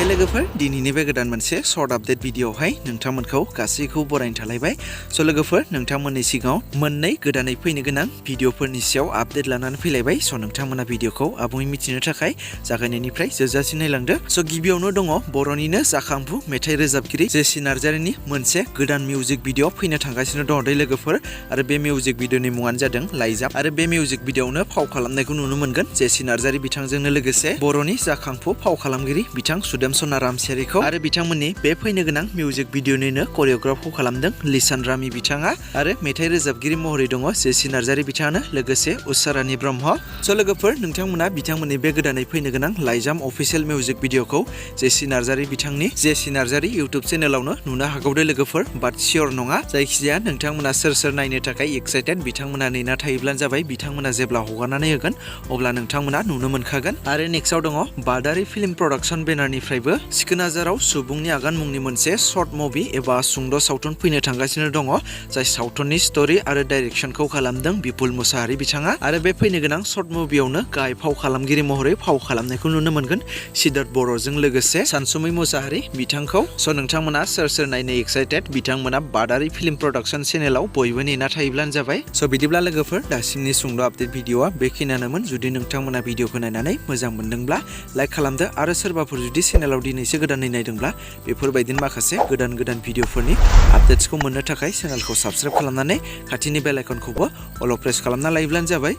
लोगोफोर दिनैनि बे गोदान मोनसे शर्ट आपडेट भिडिअआवहाय नोंथांमोनखौ गासैखौ बरायनो थालायबाय। स' लोगोफोर नोंथांमोननि सिगाङाव मोननै गोदानै फैनो गोनां भिडिअफोरनि सायाव आपडेट लानानै फैलायबाय। स' नोंथांमोना भिडिअखौ आबुङै मिथिनो थाखाय जागायनायनिफ्राय जोबजासिम नायलांदो। स' गिबियावनो दङ बर'निनो जाखांफु मेथाइ रोजाबगिरि जेसि नार्जारिनि मोनसे गोदान मिउजिक भिडिअ फैनो थांगासिनो दङ दै लोगोफोर, आरो बे मिउजिक भिडिअनि मुङानो जादों लाइजाम। आरो बे मिउजिक भिडिअआवनो फाव खालामनायखौ नुनो मोनगोन जेसि नार्जारि बिथांजोंनो लोगोसे बर'नि जाखांफु फाव खालामगिरि बिथां सुदेम सना रामचियारिखौ। आरो बिथांमोननि बे फैनो गोनां मिउजिक भिडिअनिनो करिय'ग्राफखौ खालामदों लिसान रामि बिथाङा। आरो मेथाइ रोजाबगिरि महरै दङ जेसि नार्जारि बिथाङानो लोगोसे उषारानि ब्रह्म। स' लोगोफोर नोंथांमोना बिथांमोननि बे गोदानै फैनो गोनां लाइजाम अफिसियेल मिउजिक भिडिअखौ जेसि नार्जारि बिथांनि जेसि नार्जारि इउटुब चेनेलावनो नुनो हागौ दे लोगोफोर, बाट सियर नङा। जायखिजाया नोंथांमोना सोर नायनो थाखाय एक्साइटेड बिथांमोना नेना थायोब्लानो जाबाय। बिथांमोना जेब्ला हगारनानै होगोन अब्ला नोंथांमोना नुनो मोनखागोन। आरो नेक्स्टआव दङ बादारि फिल्म प्रडाक्सन बेनारनिफ्रायबो सिखोनाजाराव सुबुंनि आगान मुंनि मोनसे शर्ट मुभि एबा सुंद' सावथुन फैनो थांगासिनो दङ, जाय सावथुननि स्ट'रि आरो डाइरेक्सनखौ खालामदों बिपुल मुसाहारि बिथाङा। आरो बे फैनो गोनां शर्ट मुभियावनो गाहाय फाव खालामगिरि महरै फाव खालामनायखौ नुनो मोनगोन सिद्धार्थ बर'जों लोगोसे सानसुमै मुसाहारि बिथांखौ। स' नोंथांमोना सोर नायनो एक्साइटेड बिथांमोना बादारि फिल्म प्रडाक्सन चेनेलाव बयबो नेना थायोब्लानो जाबाय। स' बिदिब्ला लोगोफोर दासिमनि सुंद' आपडेट भिडिअआ बेखिनियानोमोन। जुदि नोंथांमोना भिडिअखौ नायनानै मोजां मोनदोंब्ला लाइक खालामदो, आरो सोरबाफोर जुदि चेनेलाव दिनैसो गोदानै नायदोंब्ला बेफोरबायदिनो माखासे गोदान भिडिअफोरनि आपडेट्सखौ मोननो थाखाय चेनेलखौ साबस्क्राइब खालामनानै खाथिनि बेल आइकनखौबो अल प्रेस खालामना लायोब्लानो जाबाय।